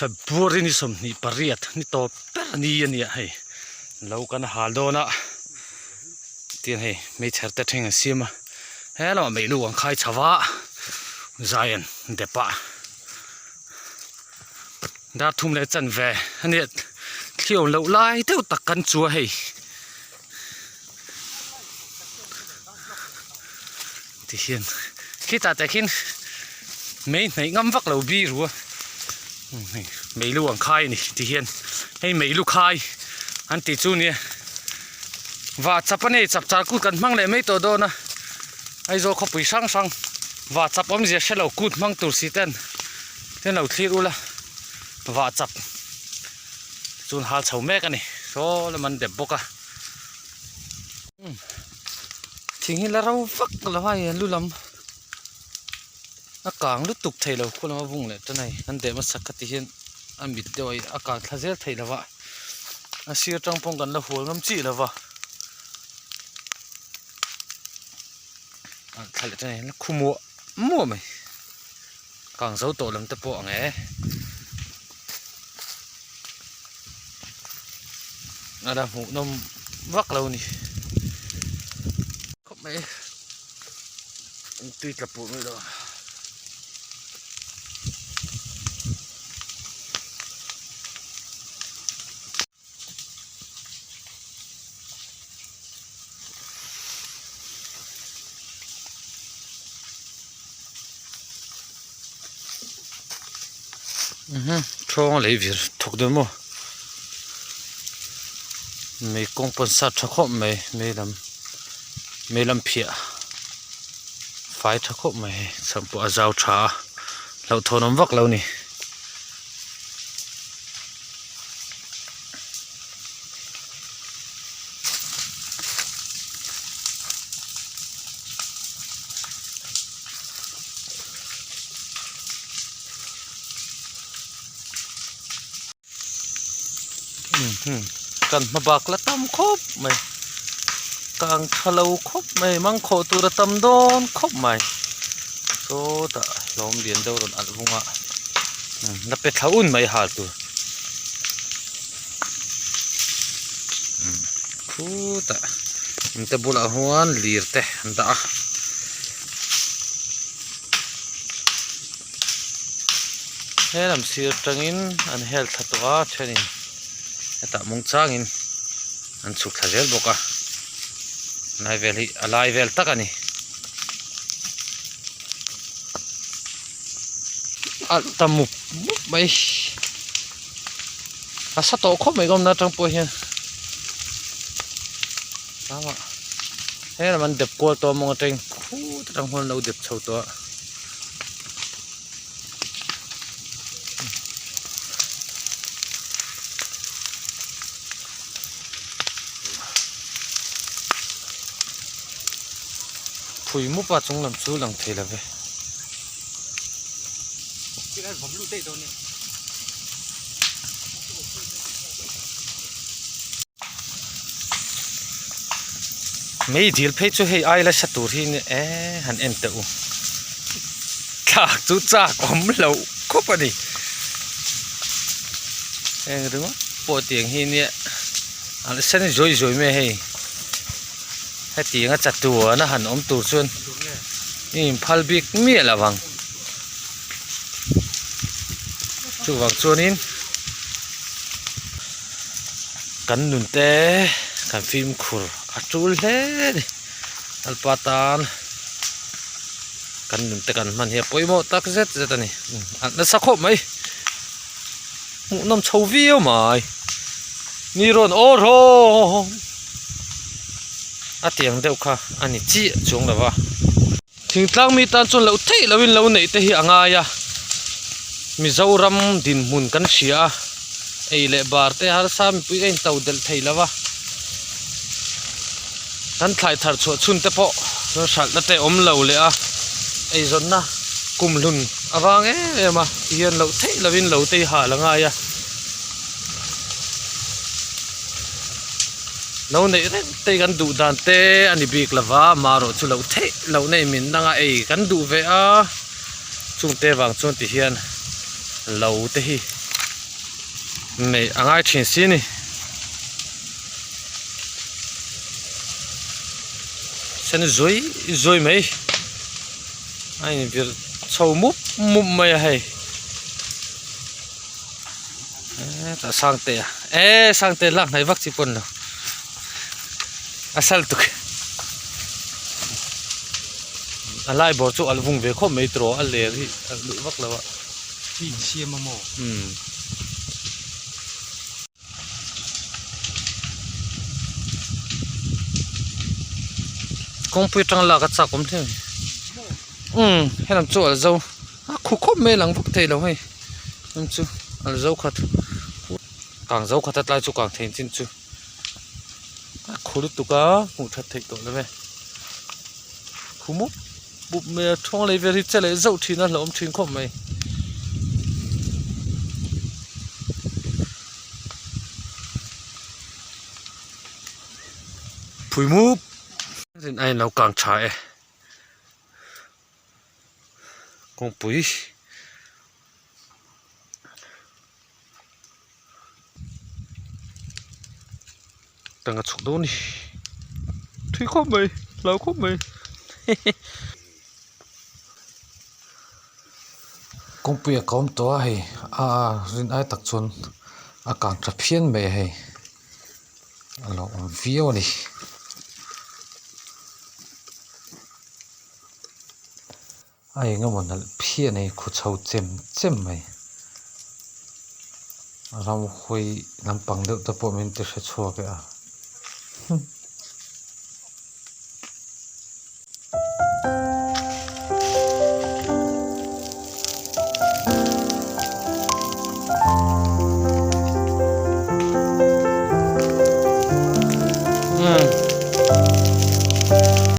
February ni 28 ni tawp ber ni a nia hei lo kan hal dawn a tin hei hmeichher te thleng an siam a he lamah meilu an khai chho a zai an dep a dar thum leh chanve a nia thli awm loh lai deuh tak kan chu a hei. Tihian khitah te khin mei hnaih ngam vak lo biru a hei mei lu ang khai a ni tihian hei mei lu khai an tih chu nia vah chap a nei chap char kut kan hmang leh mai tawh dawn a Aizawl khawpui hrang hrang vah chap awmzia hre lo kut hmang tur si ten ten lo thlir ula vah chap chuan hal chho mek a ni saw lam an dep bawk a. Thing hi la ro vak lo a hei lu lam a kang lutuk thei lo khaw lama vung leh tan a hei an deh hmasa kha ti hian a mit deuh a a kang thla zel thei lo va a sir atang pawh kan la hual ngam chiah lo va a thla leh tan a hei la khu muah muah mai kang zo tawh lam te pawh ang e. A la hmuh nawm vak lo a ni khawp mai tui tla pur mai lo. Thawng a lei vir thawk dawn maw mei kawng pawn sat tha khawp mai mei lam mei lam phiah fai tha khawp mai hei chhan pawh a zau tha a hlauhthawn awm vak lo a ni. Kan hma bak la tam khawp mai kang tha lo khawp mai mangkhawh tur a tam dawn khawp mai sawtah hlawm lian deuh rawn alh vung a la pe thla un mai hal tur khutah inte bulah huan lir te an dah a. He lam sir atangin an hel thla tawh a thenin hetah mawng changin an chhuk thla zel bawk a lai vel hi a lai vel tak a ni alh ta mup mup mai a sa tawh khawp mai ka awmna atang pawh hian he lam an dep kual tawh a mawng atangin khut atang huan an lo dep chho tawh a. Phui mup a chung lam chu lang thei lo ve. Mei dil phei chu hei ai la sa tur hi e han en teh u thlak chu chak awm lo khawp a ni heng ringawt pawh tiang hi nia an sen zuai zuai mai a hei hetiang a chatuan a han awm tur chuan mi inphal bik miah lo vang chuvang chuanin. Kan nun te kan fimkhur a tul hle a ni Lalpa tan kan nun te kan hman hi a pawimawh tak zet zet a ni a nasa khawp mai hmuhnawm chho viau mai ni rawn aw rawng a tiang deuh kha a ni chiah chuang lo va. Thingtlang mi tan chuan loh theih lohin lo neih te hi a ngai a, Mizoram dinhmun kan hria a, ei leh bar te harsa mipui a into delh thei lo va, kan thlai thar chhuah chhun te pawh chuan hralhna te awm lo leh a, eizawnna kumhlun a vang em em a, tihian loh theih lohin lo te hi hal a ngai a. Lo neih reng te kan duh dan te a ni bik lo va marawh chu loh theih loh nei min danga ei kan duh ve a chungte vang chuan ti hian lo te hi. Neih a ngai thin si a ni. Sen zuai zuai mai a invirh chho mup mup mai a hei hetah sangte a eh sangte lak hnaih vak chi pawh a ni lo a sal tuk a lai bawr chu a la vung ve khawp mai tiraw a ler hi a duh vak lo a. Hi insiam a maw? Umm. Kawngpui atang lak a chak awm thei umm helam chu a zo a khu khawp mai a lang vak thei lo hei helam chu a zo khat kang zo khat a tlai chu kang thei chin chu a khu lutuk a hmuh that theih tawh lo e khu mup mup mai a thawng lei vel hi che leh zauh thin a hlauhawm thin khawp mai. Phui mup rin a inlo kang tha e kawngpui tanga chhuk dawn a ni thui khawp mai hlau khawp mai hehe. Kawngpui a kawm tawh a hei a rin ai tak chuan a kang tha phian mai a hei a lo awm viau a ni. A eng emaw nalh phian a hei khu chho chem chem mai ramhuai lampang deuh te pawh min ti hre chhuak e a.